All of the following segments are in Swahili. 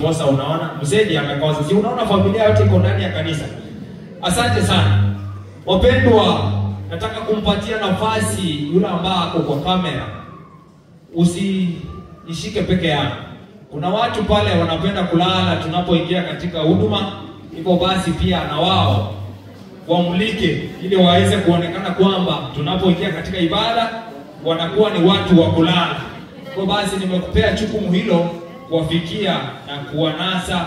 Kosa unaona, mzee amekosa. Si unaona familia yote iko ndani ya kanisa. Asante sana. Wapendwa, nataka kumpatia nafasi yule ambaye ako kwa kamera. Usinishike peke yako. Kuna watu pale wanapenda kulala tunapoingia katika huduma, hivyo basi pia na wao wamulike ili waweze kuonekana kwamba tunapoingia katika ibada wanakuwa ni watu wa kulala. Hivyo basi nimekupea jukumu hilo kuwafikia na kuwanasa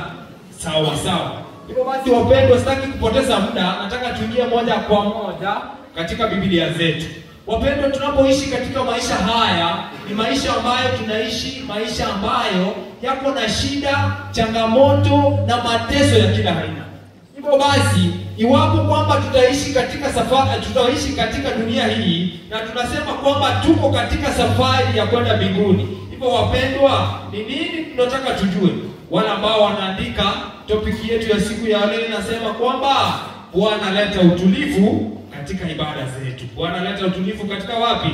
sawa sawa. Hivyo basi wapendwa, sitaki kupoteza muda, nataka tuingie moja kwa moja katika Biblia zetu. Wapendwa, tunapoishi katika maisha haya ni maisha ambayo tunaishi, maisha ambayo yako na shida, changamoto na mateso ya kila aina. Hivyo basi iwapo kwamba tutaishi katika safari, tutaishi katika dunia hii na tunasema kwamba tuko katika safari ya kwenda mbinguni. Hivyo wapendwa, ni nini tunataka tujue? Wale ambao wanaandika topic yetu ya siku ya leo inasema kwamba Bwana leta utulivu katika ibada zetu. Bwana leta utulivu katika wapi?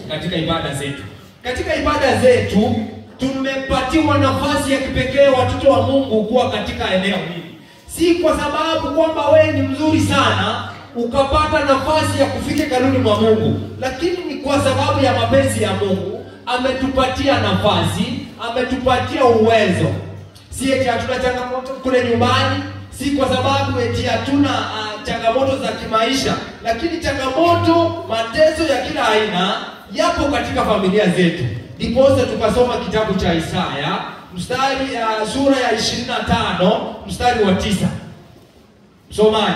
Katika ibada zetu. Katika ibada zetu tumepatiwa nafasi ya kipekee watoto wa Mungu kuwa katika eneo hili. Si kwa sababu kwamba wewe ni mzuri sana ukapata nafasi ya kufika hekaluni mwa Mungu, lakini ni kwa sababu ya mapenzi ya Mungu ametupatia nafasi, ametupatia uwezo. Si eti hatuna changamoto kule nyumbani, si kwa sababu eti hatuna changamoto za kimaisha, lakini changamoto, mateso ya kila aina yapo katika familia zetu. Ndiposa tukasoma kitabu cha Isaya mstari sura ya 25 mstari wa 9. Msomaji.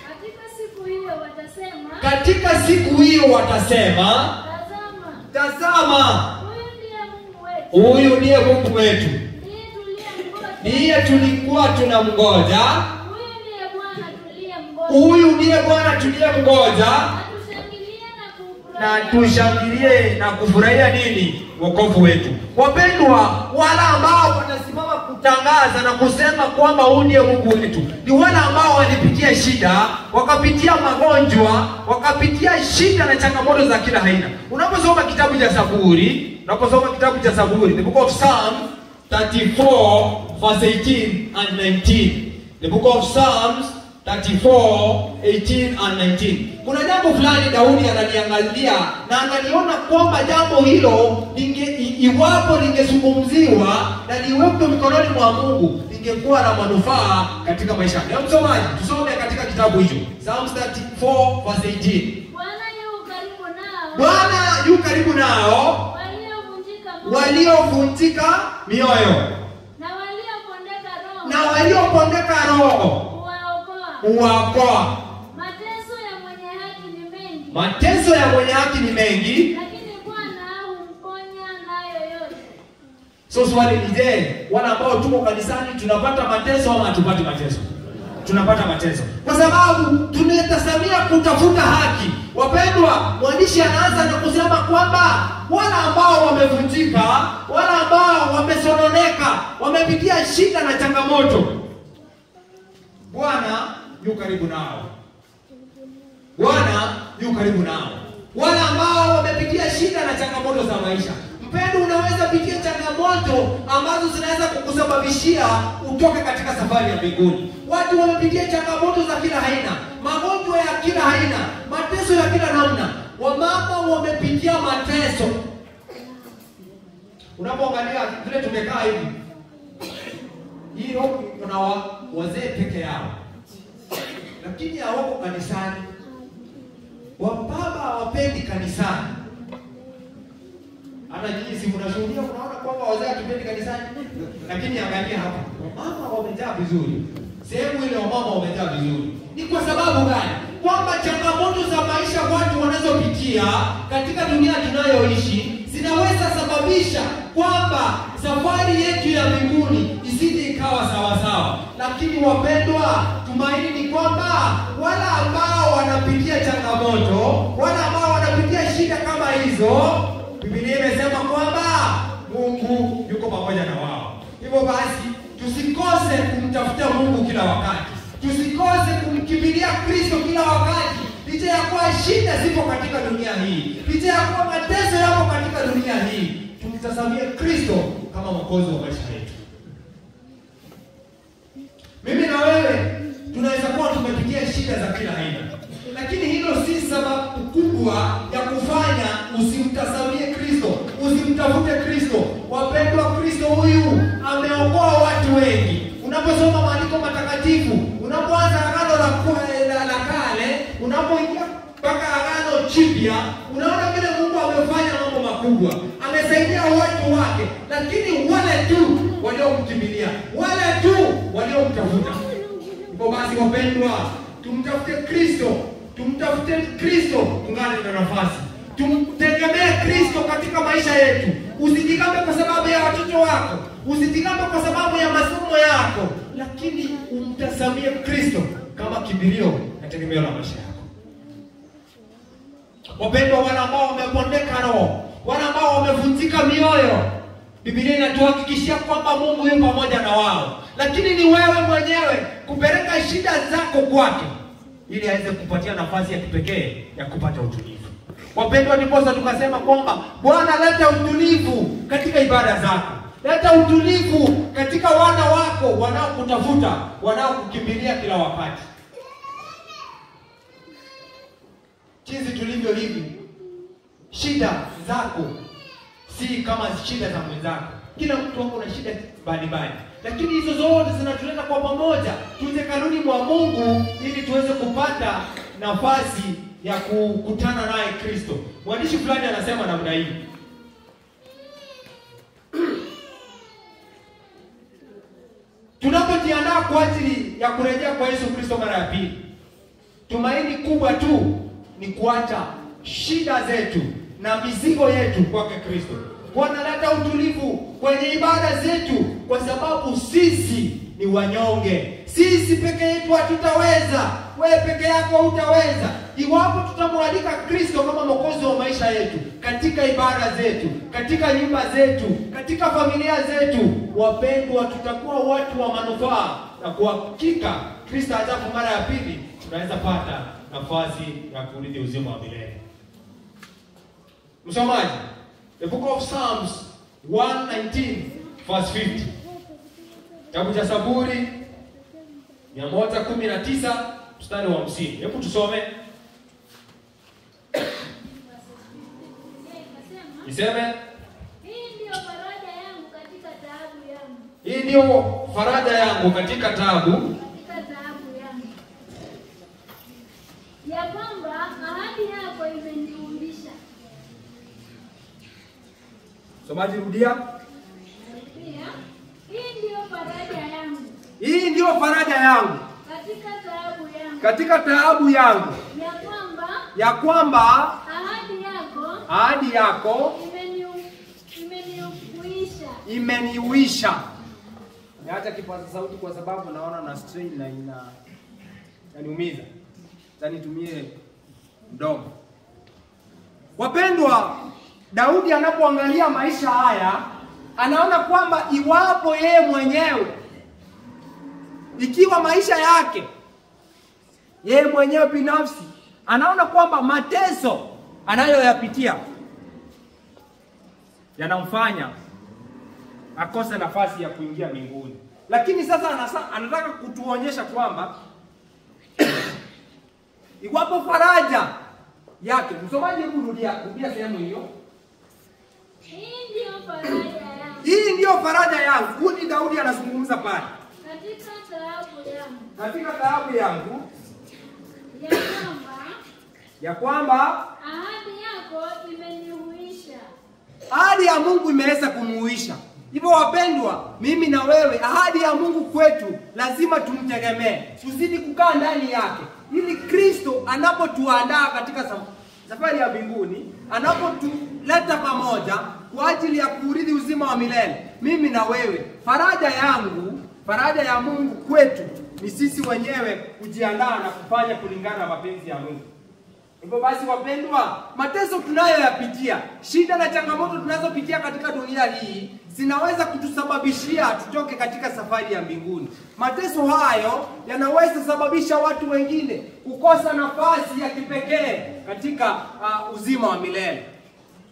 Katika siku hiyo watasema, katika siku hiyo watasema, tazama, huyu ndiye Mungu wetu, ndiye tulikuwa tunamngoja, huyu ndiye Bwana tuliyemngoja, na tushangilie na kufurahia nini? Wokovu wetu. Wapendwa, wala ambao wanasimama kutangaza na kusema kwamba huyu ndiye Mungu wetu ni wale ambao walipitia shida, wakapitia magonjwa, wakapitia shida na changamoto za kila aina. Unaposoma kitabu cha Zaburi, unaposoma kitabu cha Zaburi, the book of Psalms 34 verse 18 and 19. The book of Psalms 34, 18 and 19. Kuna jambo fulani Daudi analiangalia na analiona kwamba jambo hilo iwapo lingezungumziwa na liwekwe mikononi mwa Mungu lingekuwa na manufaa katika maisha yake. Msomaji, tusome katika kitabu hicho. Psalms 34 verse 18. Bwana yu karibu nao. Bwana yu karibu nao waliovunjika mioyo na waliopondeka roho. Na waliopondeka roho uwaokoa. Mateso ya mwenye haki ni mengi. Mateso ya mwenye haki ni mengi, lakini Bwana humponya nayo yote. So swali ni je, wale ambao tuko kanisani tunapata mateso ama hatupati mateso? Tunapata mateso. Kwa sababu tunatazamia kutafuta haki. Wapendwa, mwandishi anaanza na kusema kwamba wale ambao wamevunjika, wale ambao wamesononeka, wamepitia shida na changamoto, Bwana yu karibu nao. Bwana yu karibu nao. Wale ambao wamepitia shida na changamoto za maisha. Mpendo, unaweza pitia changamoto ambazo zinaweza kukusababishia utoke katika safari ya mbinguni. Watu wamepitia changamoto za kila aina, magonjwa ya kila aina, mateso ya kila namna. Wamama wamepitia mateso. Unapoangalia vile tumekaa hivi, hii roho kuna wazee peke yao, lakini hawako kanisani. Wababa hawapendi kanisani. Hata nyinyi si mnashuhudia, unaona kwamba wazee hatupendi kanisani. Lakini angalia hapa, wamama wamejaa vizuri. Sehemu ile wamama wamejaa vizuri. Ni kwa sababu gani? Kwamba changamoto za maisha watu wanazopitia katika dunia tunayoishi zinaweza sababisha kwamba safari yetu ya mbinguni isije ikawa sawa sawa. Lakini wapendwa, tumaini ni kwamba wale ambao wanapitia changamoto, wale ambao wanapitia shida kama hizo, Biblia imesema kwamba Mungu yuko pamoja na wao. Hivyo basi tusikose kumtafuta Mungu kila wakati. Tusikose kumkimbilia Kristo kila wakati. Licha ya kuwa shida zipo katika dunia hii, licha ya kuwa mateso yapo katika dunia hii, tumtazamie Kristo kama mwokozi wa maisha yetu. waliomkimbilia, wale tu waliomtafuta. Hivyo basi wapendwa, tumtafute Kristo, tumtafute Kristo kungali na nafasi. Tumtegemee Kristo katika maisha yetu. Usijigambe kwa sababu ya watoto wako, usijigambe kwa sababu ya masomo yako, lakini umtazamie Kristo kama kimbilio na tegemeo la maisha yako. Wapendwa, wale ambao wamepondeka roho, wale ambao wamevunjika mioyo, Biblia inatuhakikishia kwamba Mungu yupo pamoja na wao. Lakini ni wewe mwenyewe kupeleka shida zako kwake ili aweze kupatia nafasi ya kipekee ya kupata utulivu. Wapendwa, ndiposa tukasema kwamba Bwana, leta utulivu katika ibada zako, leta utulivu katika wana wako wanaokutafuta, wanaokukimbilia kila wakati. Jinsi tulivyo hivi, shida zako si kama shida za mwenzako. Kila mtu ako na shida mbalimbali, lakini hizo zote zinatuleta kwa pamoja tuje kanuni mwa Mungu ili tuweze kupata nafasi ya kukutana naye Kristo. Mwandishi fulani anasema namna hii: tunapojiandaa kwa ajili ya kurejea kwa Yesu Kristo mara ya pili, tumaini kubwa tu ni kuacha shida zetu na mizigo yetu kwake Kristo. Bwana, leta utulivu kwenye ibada zetu, kwa sababu sisi ni wanyonge. Sisi peke yetu hatutaweza, wewe peke yako hutaweza. Iwapo tutamwalika Kristo kama Mwokozi wa maisha yetu, katika ibada zetu, katika nyumba zetu, katika familia zetu, wapendwa, tutakuwa watu wa manufaa, na kwa hakika Kristo ajapo mara ya pili tunaweza pata nafasi ya kurithi uzima wa milele. Msomaji, the book of Psalms 119 verse 50. Kitabu cha Zaburi 119 mstari wa 50. Hebu tusome. Iseme, hii ndio faraja yangu katika taabu yangu. Hii ndio faraja yangu katika taabu. Katika taabu yangu. Ya kwamba ahadi yako imeniumbisha. Somaji, rudia. Hii ndio faraja yangu. Hii ndio faraja yangu katika taabu yangu. Katika taabu yangu. Ya kwamba ahadi yako imeniuisha. Imeniuisha. Niacha kipaza sauti kwa sababu naona na strain na inaniumiza. Sasa nitumie mdomo. Wapendwa, Daudi anapoangalia maisha haya, anaona kwamba iwapo yeye mwenyewe, ikiwa maisha yake yeye mwenyewe binafsi, anaona kwamba mateso anayoyapitia yanamfanya akose nafasi ya kuingia mbinguni. Lakini sasa anataka kutuonyesha kwamba iwapo faraja yake. Msomaji, hebu rudia sehemu hiyo. Hii ndio faraja yangu. Hii ndio faraja yangu. Huyu ni Daudi anazungumza pale. Katika taabu yangu. Katika taabu yangu. Ya kwamba ahadi yako imenihuisha. Ahadi ya Mungu imeweza kumuhuisha. Hivyo wapendwa, mimi na wewe, ahadi ya Mungu kwetu lazima tumtegemee. Tuzidi kukaa ndani yake ili Kristo anapotuandaa katika safari ya mbinguni, anapotuleta pamoja kwa ajili ya kurithi uzima wa milele, mimi na wewe, faraja yangu, faraja ya Mungu kwetu ni sisi wenyewe kujiandaa na kufanya kulingana na mapenzi ya Mungu. Hivyo basi wapendwa, mateso tunayoyapitia, shida na changamoto tunazopitia katika dunia hii zinaweza kutusababishia tutoke katika safari ya mbinguni. Mateso hayo yanaweza sababisha watu wengine kukosa nafasi ya kipekee katika uzima wa milele.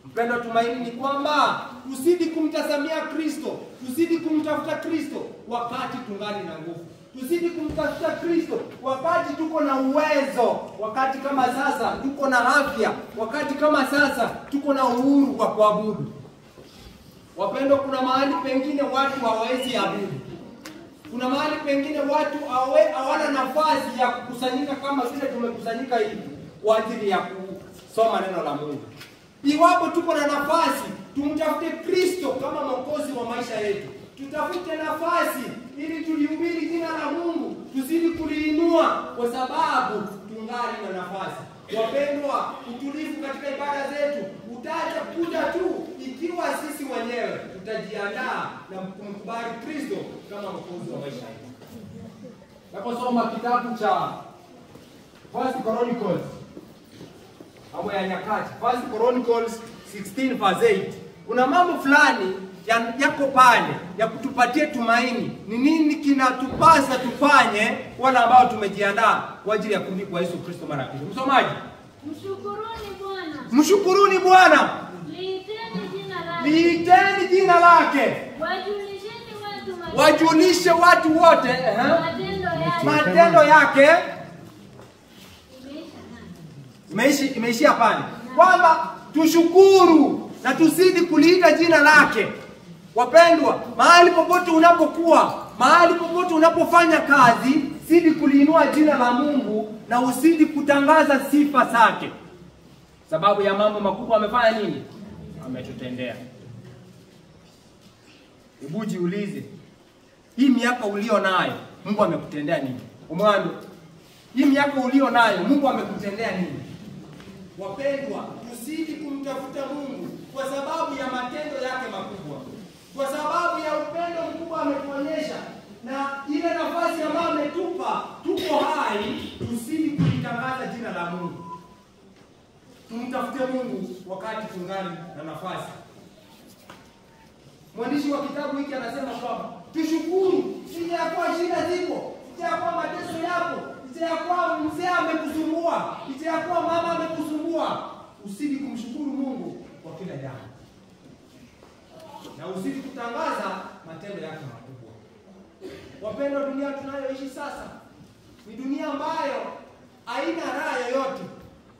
Mpendwa, tumaini ni kwamba tuzidi kumtazamia Kristo, tuzidi kumtafuta Kristo wakati tungali na nguvu. Tuzidi kumtafuta Kristo wakati tuko na uwezo, wakati kama sasa tuko na afya, wakati kama sasa tuko na uhuru wa kuabudu. Wapendwa, kuna mahali pengine watu hawawezi abudu. Kuna mahali pengine watu hawana nafasi ya kukusanyika kama vile tumekusanyika hivi kwa ajili ya kusoma neno la Mungu. Iwapo tuko na nafasi, tumtafute Kristo kama Mwokozi wa maisha yetu. Tutafute nafasi ili tulihubiri jina la Mungu, tuzidi kuliinua kwa sababu tungali na nafasi. Wapendwa, utulivu katika ibada zetu utaja kuja tu ikiwa sisi wenyewe tutajiandaa na kumkubali Kristo kama mwokozi wa maisha yetu. Naposoma kitabu cha First Chronicles, Mambo ya Nyakati, First Chronicles 16 verse 8. Kuna mambo fulani yako pale ya kutupatia tumaini. Ni nini kinatupasa tufanye wala ambao tumejiandaa kwa ajili ya kurudi kwa Yesu Kristo mara pili? Msomaji, Mshukuruni Bwana. Mshukuruni Bwana. Liiteni jina lake. Liiteni jina lake. Wajulisheni watu Wajulishe watu wote matendo yake. Matendo yake. Imeishia pale. Kwamba tushukuru na tuzidi kuliita jina lake. Wapendwa, mahali popote unapokuwa, mahali popote unapofanya kazi, zidi kuliinua jina la Mungu na usidi kutangaza sifa zake. Sababu ya mambo makubwa amefanya nini? Ametutendea. Hebu jiulize, hii miaka ulio nayo Mungu amekutendea nini? Umwambie, hii miaka ulio nayo Mungu amekutendea nini? Wapendwa, tusidi kumtafuta Mungu kwa sababu ya matendo yake makubwa, kwa sababu ya upendo mkubwa ametuonyesha na ile nafasi ambayo ametupa, tuko hai, tusidi kulitangaza jina la Mungu. Tumtafute Mungu wakati tungali na nafasi. Mwandishi wa kitabu hiki anasema kwamba tushukuru, licha ya kuwa shida zipo, licha ya kuwa mateso yapo, licha ya kuwa mzee amekusumbua, licha ya kuwa mama amekusumbua, usidi kumshukuru Mungu kwa kila jambo na usidi kutangaza matendo yake makubwa. Wapendwa, dunia tunayoishi sasa ni dunia ambayo haina raha yoyote,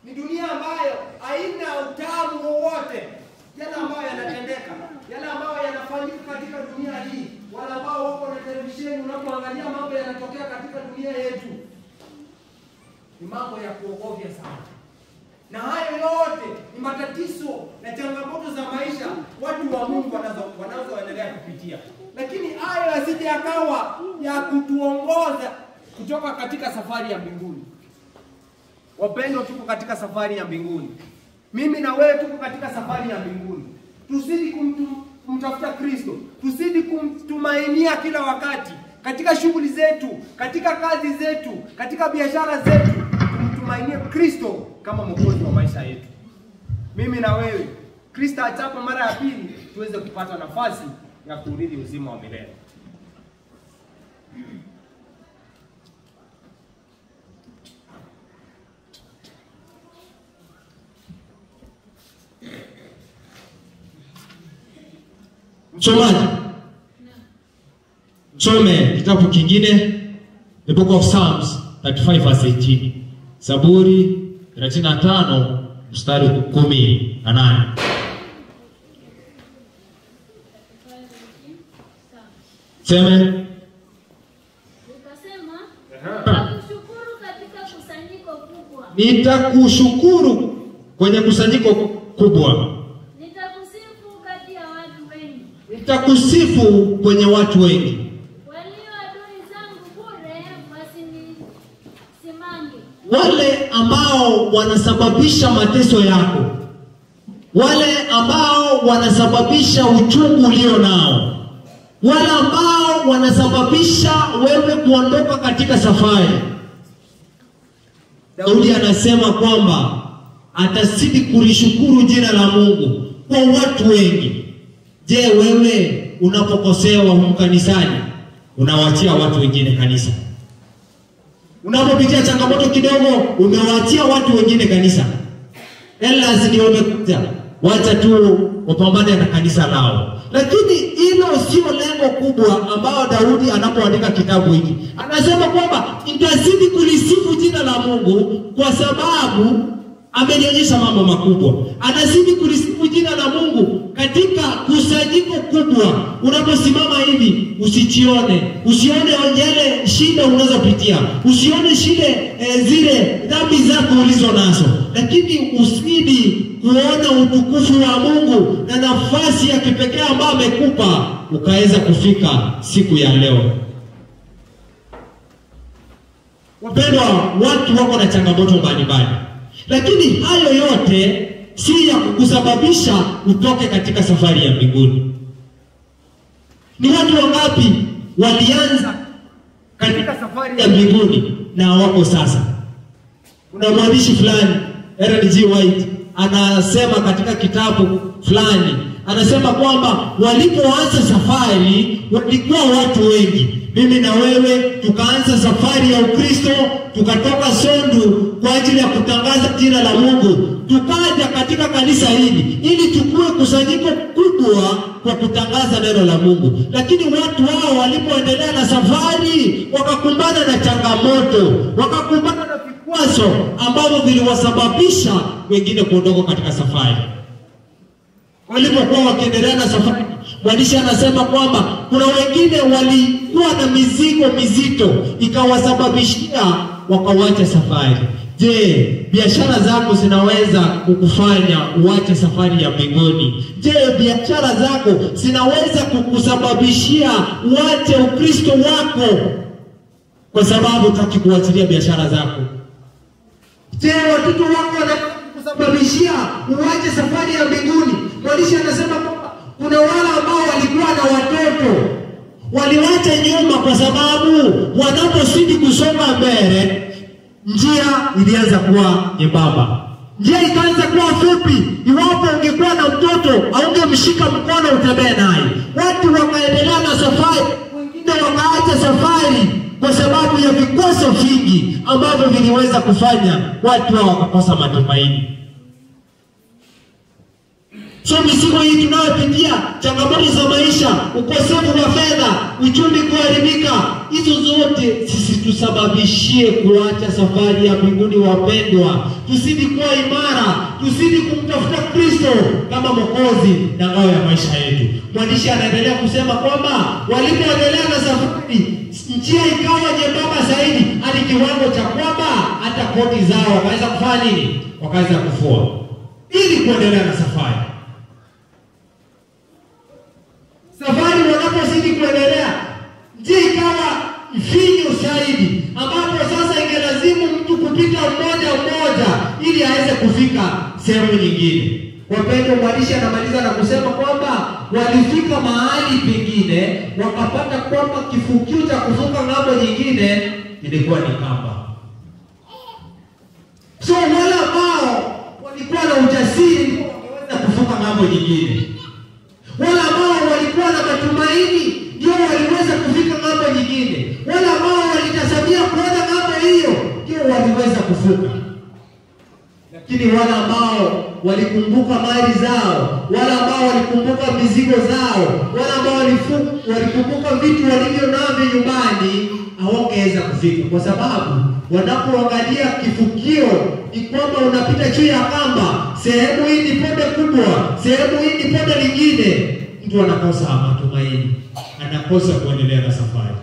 ni dunia ambayo haina utamu wowote. Yale ambayo yanatendeka, yale ambayo yanafanyika katika dunia hii, wale ambao wako na televisheni, unapoangalia mambo yanatokea katika dunia yetu ni mambo ya kuogofya sana. Na hayo yote ni matatizo na changamoto za maisha watu wa Mungu wanazoendelea kupitia. Lakini hayo yasije yakawa ya kutuongoza kutoka katika safari ya mbinguni. Wapendwa, tuko katika safari ya mbinguni. Mimi na wewe tuko katika safari ya mbinguni. Tuzidi kumtafuta Kristo, tuzidi kumtumainia kila wakati, katika shughuli zetu, katika kazi zetu, katika biashara zetu, tumtumainie Kristo kama mwokozi wa maisha yetu. Mimi na wewe, Kristo achapo mara ya pili, tuweze kupata nafasi ya kurithi uzima wa milele. Msomaji, msome kitabu kingine, The Book of Psalms 35 verse 18. Zaburi 35 mstari 18. Seme. Ukasema, nitakushukuru katika kusanyiko kubwa. Nitakushukuru kwenye kusanyiko kubwa. Nitakusifu kati ya watu wengi. Nitakusifu kwenye watu wengi. Walio adui zangu bure wasinisimange. Wale ambao wanasababisha mateso yako, wale ambao wanasababisha uchungu ulio nao, wale ambao wanasababisha wewe kuondoka katika safari, Daudi anasema kwamba atazidi kulishukuru jina la Mungu kwa watu wengi. Je, wewe unapokosewa humu kanisani unawaachia watu wengine kanisa? Unapopitia changamoto kidogo umewaachia watu wengine kanisa? Elders ndio wamekuja, wacha tu wapambane na kanisa lao. Lakini hilo sio lengo kubwa ambao Daudi anapoandika kitabu hiki. Anasema kwamba nitazidi kulisifu jina la Mungu kwa sababu amenionyesha mambo makubwa. Anazidi kulisifu jina la Mungu katika kusanyiko kubwa. Unaposimama hivi usichione, usione yale shida unazopitia, usione shida zile dhambi zako ulizo nazo, lakini usidi kuona utukufu wa Mungu na nafasi ya kipekee ambayo amekupa ukaweza kufika siku ya leo. Wapendwa, watu wako na changamoto mbalimbali, lakini hayo yote si ya kukusababisha utoke katika safari ya mbinguni. Ni watu wangapi walianza katika safari ya mbinguni na wako sasa? Kuna mwandishi fulani Ellen G. White anasema katika kitabu fulani, anasema kwamba walipoanza safari walikuwa watu wengi. Mimi na wewe tukaanza safari ya Ukristo, tukatoka Sondu kwa ajili ya kutangaza jina la Mungu, tukaja katika kanisa hili ili tukue kusanyiko kubwa kwa kutangaza neno la Mungu. Lakini watu hao walipoendelea na safari wakakumbana na changamoto, wakakumbana na vikwazo ambavyo viliwasababisha wengine kuondoka katika safari. Walipokuwa wakiendelea na safari, mwandishi anasema kwamba kuna wengine walikuwa na mizigo mizito ikawasababishia wakawacha safari. Je, biashara zako zinaweza kukufanya uache safari ya mbinguni? Je, biashara zako zinaweza kukusababishia uache Ukristo wako kwa sababu hutaki kuachilia biashara zako? Je, watoto wako wanakusababishia uache safari ya mbinguni? Mwandishi anasema kwamba kuna wale ambao walikuwa na watoto waliwacha nyuma kwa sababu wanapozidi kusonga mbele njia ilianza kuwa nyembamba, njia ikaanza kuwa fupi. Iwapo ungekuwa na mtoto haungemshika mkono utembee naye. Watu wakaendelea na safari, wengine wakaacha safari kwa sababu ya vikwazo vingi ambavyo viliweza kufanya watu hao wakakosa matumaini. So mizigo hii tunayopitia, changamoto za maisha, ukosefu wa fedha, uchumi kuharibika, hizo zote zisitusababishie kuacha safari ya mbinguni. Wapendwa, tuzidi kuwa imara, tuzidi kumtafuta Kristo kama Mwokozi na ngao ya maisha yetu. Mwandishi anaendelea kusema kwamba walipoendelea na safari, njia ikawa nyembamba zaidi hadi kiwango cha kwamba hata koti zao wakaweza kufanya nini? Wakaweza kufua ili kuendelea na safari. Safari wanapozidi kuendelea, njia ikawa mfinyu zaidi, ambapo sasa ingelazimu mtu kupita mmoja mmoja ili aweze kufika sehemu nyingine. Wapendwa, mwandishi anamaliza na kusema kwamba walifika mahali pengine wakapata kwamba kifukio cha kuvuka ng'ambo nyingine ilikuwa ni kamba. So wale ambao walikuwa na ujasiri wangeweza kuvuka ng'ambo nyingine, wale ambao walikuwa na matumaini ndio waliweza kufika ng'ambo nyingine, wale ambao walitazamia kuona ng'ambo hiyo ndio waliweza kuvuka. Lakini wale ambao walikumbuka mali zao, wale ambao walikumbuka mizigo zao, wale ambao walikumbuka vitu walivyo navyo nyumbani hawangeweza kufika, kwa sababu wanapoangalia kifukio ni kwamba unapita juu ya kamba, sehemu hii ni ponde kubwa, sehemu hii ni ponde lingine. Mtu anakosa matumaini, anakosa kuendelea na safari.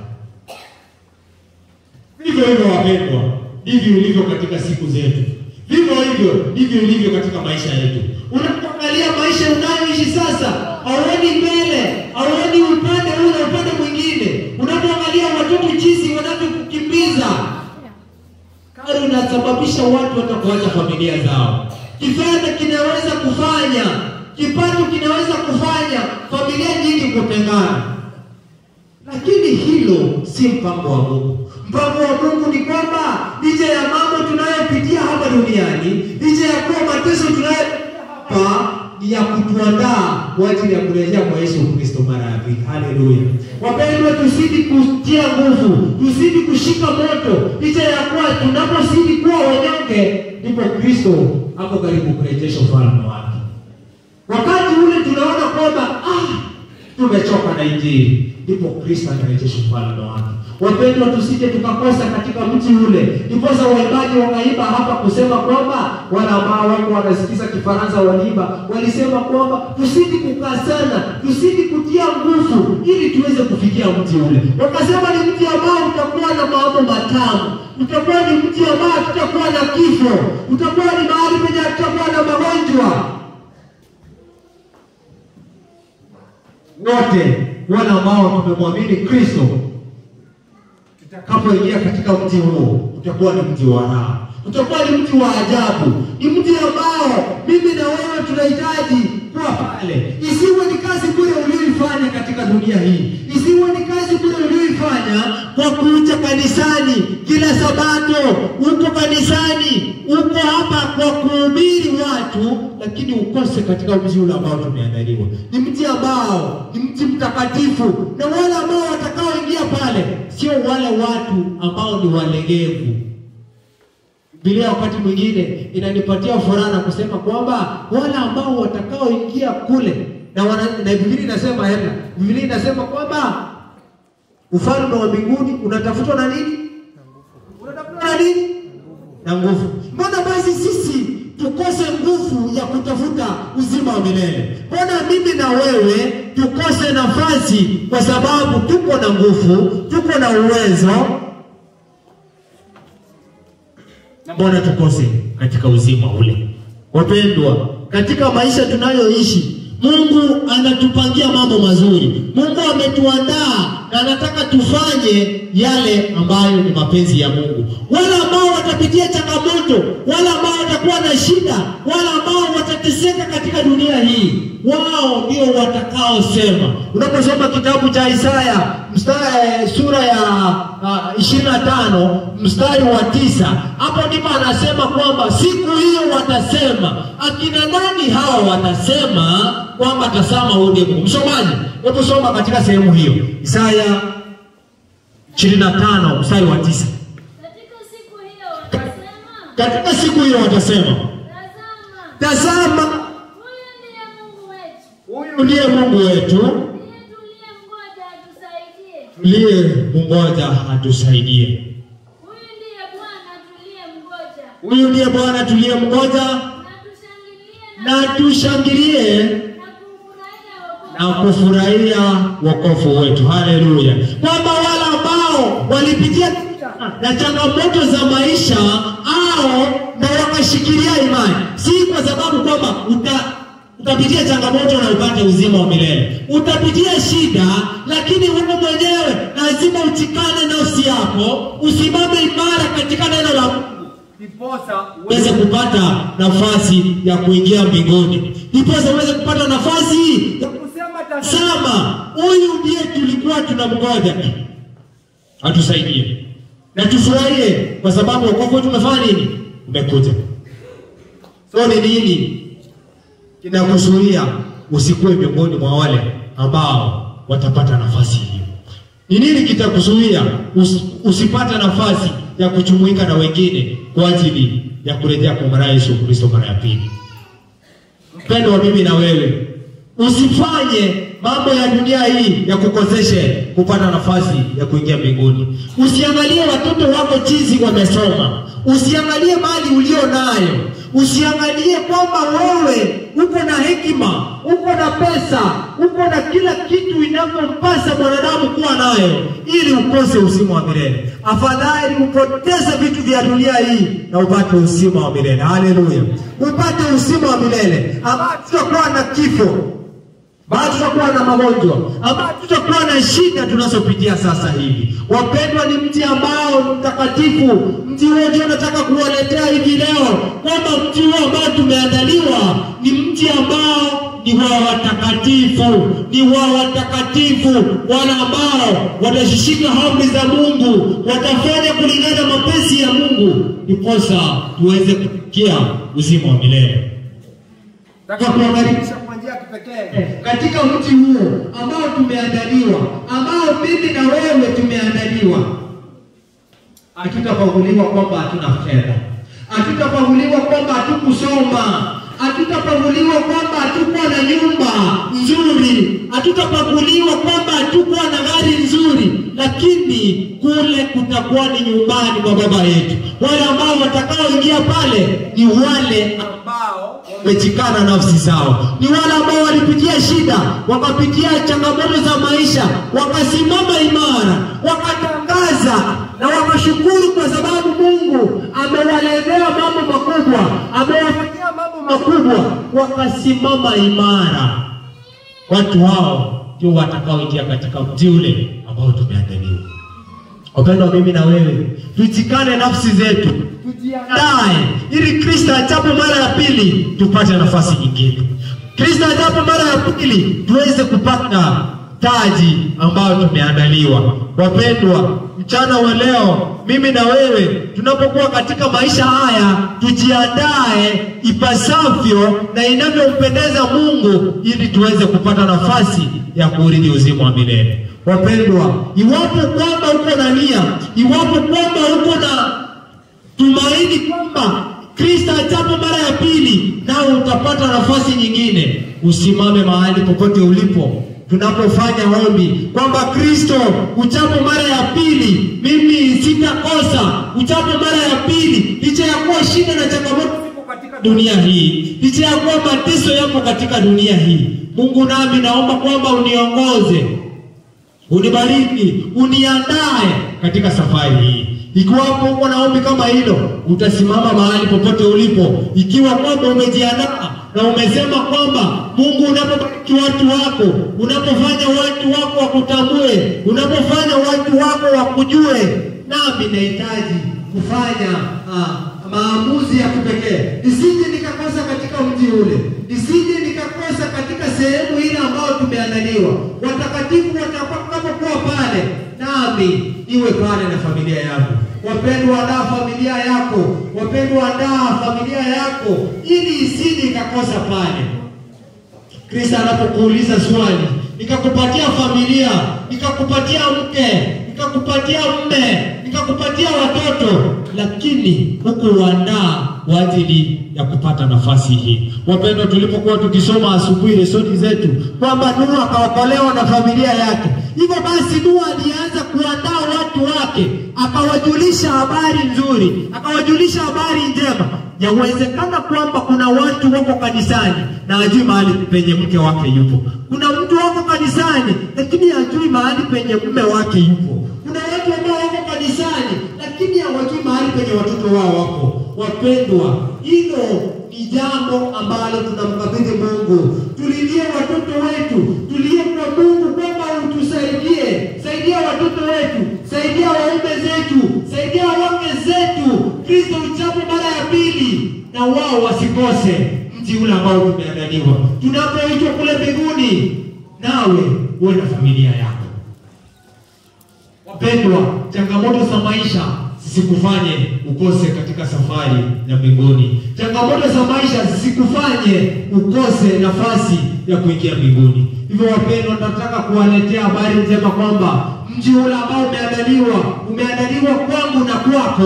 Vivyo hivyo wapendwa, ndivyo ilivyo katika siku zetu. Vivyo hivyo ndivyo ilivyo katika maisha yetu. Unapoangalia maisha unayoishi sasa, hauoni mbele, hauoni upande huu na upande mwingine. Unapoangalia watoto jinsi wanavyokukimbiza, kari unasababisha watu hata kuacha familia zao. Kifedha kinaweza kufanya, kipato kinaweza kufanya familia nyingi kutengana. Lakini hilo si mpango wa Mungu. Mpango wa Mungu ni kwamba licha ya mambo tunayopitia hapa duniani, licha ya kuwa mateso tunayopitia hapa, ni ya kutuandaa kwa ajili ya kurejea kwa Yesu Kristo mara ya pili. Haleluya. Wapendwa, tuzidi kutia nguvu, tuzidi kushika moto. Licha ya kuwa tunapozidi kuwa wanyonge, ndipo Kristo ako karibu kurejesha ufalme wake. Wakati ule tunaona kwamba tumechoka na Injili, ndipo Kristo anarejesha ufalme wake. Wapendwa, tusije tukakosa katika mji ule. Ndiposa waimbaji wakaimba hapa kusema kwamba wale ambao wako wanasikiza Kifaransa waliimba, walisema kwamba tusidi kukaa sana, tusidi kutia nguvu ili tuweze kufikia mji ule. Wakasema ni mji ambao utakuwa na maabudu mambo matamu, utakuwa ni mji ambao hatutakuwa na kifo, utakuwa ni mahali penye hatutakuwa na magonjwa. Wote wale ambao tumemwamini Kristo, tutakapoingia katika mji huo, utakuwa ni mji wa raha, utakuwa ni mji wa ajabu, ni mji ambao mimi na wewe tunahitaji kuwa pale. Isiwe ni kazi bure uliyoifanya katika dunia hii, isiwe ni kazi bure uliyoifanya kwa kuja kanisani kila Sabato, uko kanisani, uko hapa kwa kuhubiri watu, lakini ukose katika mji ule ambao tumeandaliwa. Ni mji ambao ni mji mtakatifu, na wale ambao watakaoingia pale sio wale watu ambao ni walegevu. Biblia wakati mwingine inanipatia furaha na kusema kwamba wale ambao watakaoingia kule na Biblia inasema hela, Biblia inasema kwamba ufalme wa mbinguni unatafutwa na nini? Unatafutwa na nini? Na nguvu. Mbona basi sisi tukose nguvu ya kutafuta uzima wa milele? Mbona mimi na wewe tukose nafasi kwa sababu tuko na nguvu, tuko na uwezo? Mbona tukose katika uzima ule? Wapendwa, katika maisha tunayoishi, Mungu anatupangia mambo mazuri. Mungu ametuandaa na anataka tufanye yale ambayo ni mapenzi ya Mungu. Wale ambao watapitia changamoto, wale ambao watakuwa na shida, wale ambao watateseka katika dunia hii, wao ndio watakaosema. Unaposoma kitabu cha Isaya mstari sura ya 25 mstari wa 9, hapo ndipo anasema kwamba siku hiyo watasema. Akina nani hao watasema kwamba tazama huyu ndiye Mungu? Msomaji, hebu soma katika sehemu hiyo, Isaya 25 mstari wa 9. Katika siku hiyo watasema, Katika siku hiyo watasema, tazama huyu ndiye Mungu wetu, huyu ndiye Mungu wetu, ndiye tuliyemngoja atusaidie. Huyu ndiye Bwana tuliyemngoja, Huyu ndiye Bwana tuliyemngoja, na na tushangilie tushangilie na kufurahia wokovu wetu. Haleluya! Kwamba wale ambao walipitia na changamoto za maisha au na wakashikilia imani, si kwa sababu kwamba utapitia changamoto na upate uzima wa milele. Utapitia shida, lakini wewe mwenyewe lazima uchikane nafsi yako, usimame imara katika neno la Mungu Ndiposa uweze kupata nafasi ya kuingia mbinguni, ndiposa uweze kupata nafasi ya kusema tazama, sama, huyu ndiye tulikuwa tunamgoja atusaidie na tufurahie, kwa sababu wokovu wetu umefanya nini? Umekuja. So ni nini kinakuzuia usikuwe miongoni mwa wale ambao watapata nafasi hiyo? Ni nini kitakuzuia usipate nafasi ya kujumuika na wengine kwa ajili ya kurejea kwa mara Yesu Kristo mara ya pili? Mpendwa, mimi na wewe, usifanye mambo ya dunia hii ya kukoseshe kupata nafasi ya kuingia mbinguni. Usiangalie watoto wako jinsi wamesoma, usiangalie mali ulio nayo, usiangalie kwamba wewe uko na hekima, uko na pesa, uko na kila kitu inavyompasa mwanadamu kuwa nayo, ili ukose uzima wa milele. Afadhali upoteze vitu vya dunia hii na upate uzima wa milele. Haleluya, upate uzima wa milele ambao tutakuwa na kifo, bado tutakuwa na magonjwa, ambao tutakuwa na shida tunazopitia sasa hivi. Wapendwa, ni mji ambao ni mtakatifu. Mji huo ndio nataka kuwaletea hivi leo, kwamba mji huo ambao tumeandaliwa ni mji ambao ni wa watakatifu, ni wa watakatifu, wale ambao watashishika amri za Mungu, watafanya kulingana na mapenzi ya Mungu, ndiposa tuweze kufikia uzima wa milele. Nataka kuwakaribisha kwa njia ya kipekee katika mji huo ambao tumeandaliwa, ambao mimi na wewe tumeandaliwa. Hatutapaguliwa kwamba hatuna fedha, hatutapaguliwa kwamba hatukusoma, hatutapaguliwa kwamba hatukuwa na nyumba nzuri, hatutapaguliwa kwamba hatukuwa na gari nzuri, lakini kule kutakuwa ni nyumbani kwa Baba yetu. Wale ambao watakaoingia pale ni wale ambao wamejikana nafsi zao, ni wale ambao walipitia shida, wakapitia changamoto za maisha, wakasimama imara, wakatangaza na wakashuhudia wakasimama imara. Watu hao ndio watakaoingia katika mji ule ambao tumeandaliwa. Wapendwa, mimi na wewe tujikane nafsi zetu, tujiandae ili Kristo ajapo mara ya pili tupate nafasi nyingine. Kristo ajapo mara ya pili tuweze kupata taji ambayo tumeandaliwa. Wapendwa, mchana wa leo mimi na wewe tunapokuwa katika maisha haya tujiandae ipasavyo na inavyompendeza Mungu ili tuweze kupata nafasi ya kurithi uzima wa milele. Wapendwa, iwapo kwamba uko na nia, iwapo kwamba uko na tumaini kwamba Kristo ajapo mara ya pili nawe utapata nafasi nyingine, usimame mahali popote ulipo tunapofanya ombi kwamba Kristo ujapo mara ya pili mimi sitakosa. Ujapo mara ya pili, licha ya kuwa shida na changamoto zipo katika dunia hii, licha ya kuwa mateso yapo katika dunia hii, Mungu nami naomba kwamba uniongoze, unibariki, uniandae katika safari hii. Ikiwapo uko na ombi kama hilo, utasimama mahali popote ulipo. Ikiwa kwamba umejiandaa na umesema kwamba Mungu, unapobariki watu wako, unapofanya watu wako wakutambue, unapofanya watu wako wakujue, nami nahitaji kufanya maamuzi ya kipekee, nisije nikakosa katika mji ule, nisije nikakosa katika sehemu ile ambayo tumeandaliwa. Watakatifu watakapokuwa pale, nami niwe pale na familia yangu. Wapendwa, andaa familia yako. Wapendwa, andaa familia yako ili isije ikakosa pale. Kristo anapokuuliza swali, nikakupatia familia, nikakupatia mke, nikakupatia mume, nikakupatia watoto, lakini hukuandaa kwa ajili ya kupata nafasi hii. Wapendwa, tulipokuwa tukisoma asubuhi lesoni zetu kwamba Nuhu akaokolewa na familia yake. Hivyo basi Nuhu alianza kuandaa watu wake, akawajulisha habari nzuri, akawajulisha habari njema. Yawezekana kwamba kuna watu wako kanisani na hajui mahali penye mke wake yupo. Kuna mtu wako kanisani lakini hajui mahali penye mume wake yupo. Kuna watu ambao wako kanisani lakini hawajui mahali penye watoto wao wako. Wapendwa, hilo ni jambo ambalo tunamkabidhi Mungu. Tulilie watoto wetu, tulie kwa Mungu kwamba utusaidie. Saidia watoto wetu, saidia waume zetu, saidia wake zetu. Kristo uchapo mara ya pili na wao wasikose mji ule ambao tumeandaliwa. Tunapoitwa kule mbinguni, nawe uwe na familia yako. Wapendwa, changamoto za maisha zisikufanye ukose katika safari ya mbinguni. Changamoto za maisha zisikufanye ukose nafasi ya kuingia mbinguni. Hivyo wapendwa, nataka kuwaletea habari njema kwamba mji ule ambao umeandaliwa, umeandaliwa kwangu na kwako,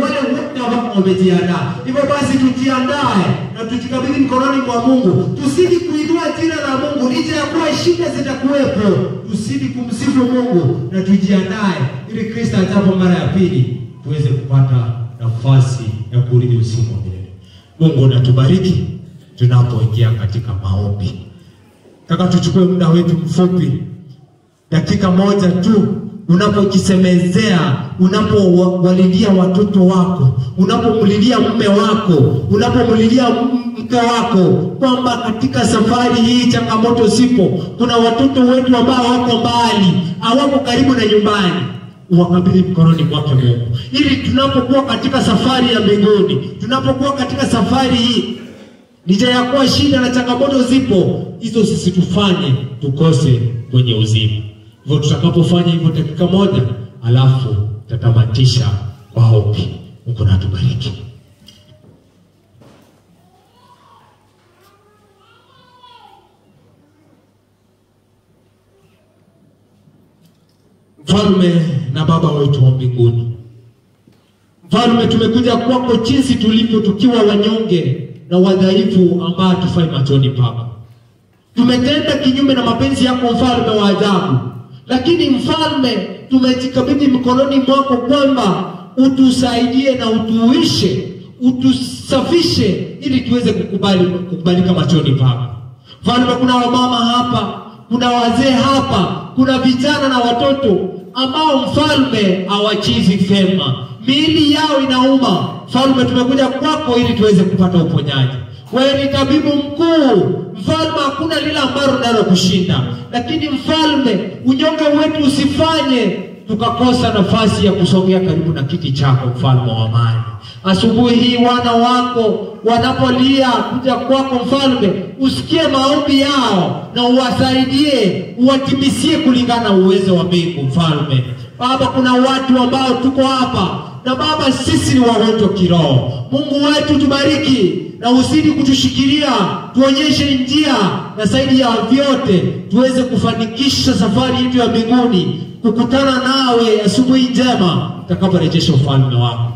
wale wote ambao wamejiandaa. Hivyo basi tujiandae na tujikabidhi mkononi mwa Mungu. Tusidi kuinua jina la Mungu licha ya kuwa shida zitakuwepo. Tusidi kumsifu Mungu na tujiandae ili Kristo ajapo mara ya pili tuweze kupata nafasi ya kurithi uzima wa milele. Mungu anatubariki tunapoingia katika maombi. Nataka tuchukue muda wetu mfupi, dakika moja tu, unapojisemezea, unapowalilia watoto wako, unapomlilia mume wako, unapomlilia mke wako, kwamba katika safari hii changamoto zipo. Kuna watoto wetu ambao wako mbali, hawako karibu na nyumbani. Uwakabidhi mkononi mwake Mungu, ili tunapokuwa katika safari ya mbinguni, tunapokuwa katika safari hii, licha ya kuwa shida na changamoto zipo, hizo zisitufanye tukose kwenye uzima. Hivyo tutakapofanya hivyo dakika moja, alafu tatamatisha kwa ombi. Mungu na atubariki. Mfalme na Baba wetu wa mbinguni, Mfalme, tumekuja kwako jinsi tulivyo, tukiwa wanyonge na wadhaifu ambao hatufai machoni pako. Tumetenda kinyume na mapenzi yako, Mfalme wa ajabu, lakini Mfalme, tumejikabidhi mkononi mwako kwamba utusaidie na utuishe, utusafishe ili tuweze kukubalika machoni pako. Mfalme, kuna wamama hapa, kuna wazee hapa, kuna vijana na watoto ambao Mfalme hawachizi vyema, miili yao inauma. Mfalme, tumekuja kwako ili tuweze kupata uponyaji. Wewe ni tabibu mkuu mfalme, hakuna lile ambalo linalokushinda. Lakini mfalme, unyonge wetu usifanye tukakosa nafasi ya kusogea karibu na kiti chako, mfalme wa amani. Asubuhi hii wana wako wanapolia kuja kwako mfalme, usikie maombi yao na uwasaidie, uwatimisie kulingana na uwezo wa mbingu mfalme. Baba, kuna watu ambao tuko hapa na Baba, sisi ni wagonjwa kiroho. Mungu wetu, tubariki na uzidi kutushikilia, tuonyeshe njia, na zaidi ya vyote tuweze kufanikisha safari yetu ya mbinguni, kukutana nawe asubuhi njema utakaporejesha ufalme wako.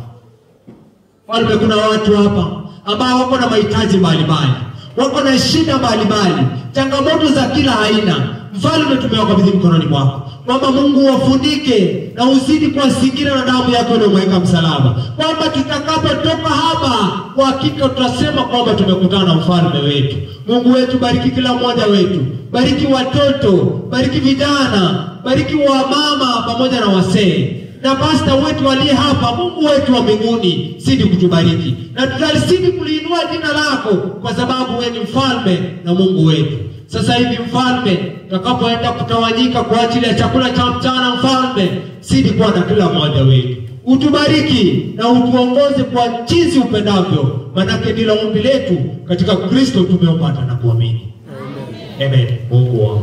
Mfalme, kuna watu hapa ambao wako na mahitaji mbalimbali, wako na shida mbalimbali, changamoto za kila aina. Mfalme, tumewakabidhi mkononi mwako. Kwamba Mungu wafunike na uzidi kuwazingira na damu yako iliyomweka msalaba, kwamba tutakapotoka hapa kwa hakika tutasema kwamba tumekutana na mfalme wetu. Mungu wetu, bariki kila mmoja wetu, bariki watoto, bariki vijana, bariki wamama pamoja na wasee na pasta wetu aliye hapa. Mungu wetu wa mbinguni, zidi kutubariki na tutazidi kuliinua jina lako, kwa sababu wewe ni mfalme na Mungu wetu. Sasa hivi mfalme, tutakapoenda kutawanyika kwa ajili ya chakula cha mchana, mfalme, zidi kuwa na kila mmoja wetu, utubariki na utuongoze kwa jinsi upendavyo, manake ndilo ombi letu katika Kristo tumeopata na kuamini. Amen. Mungu wa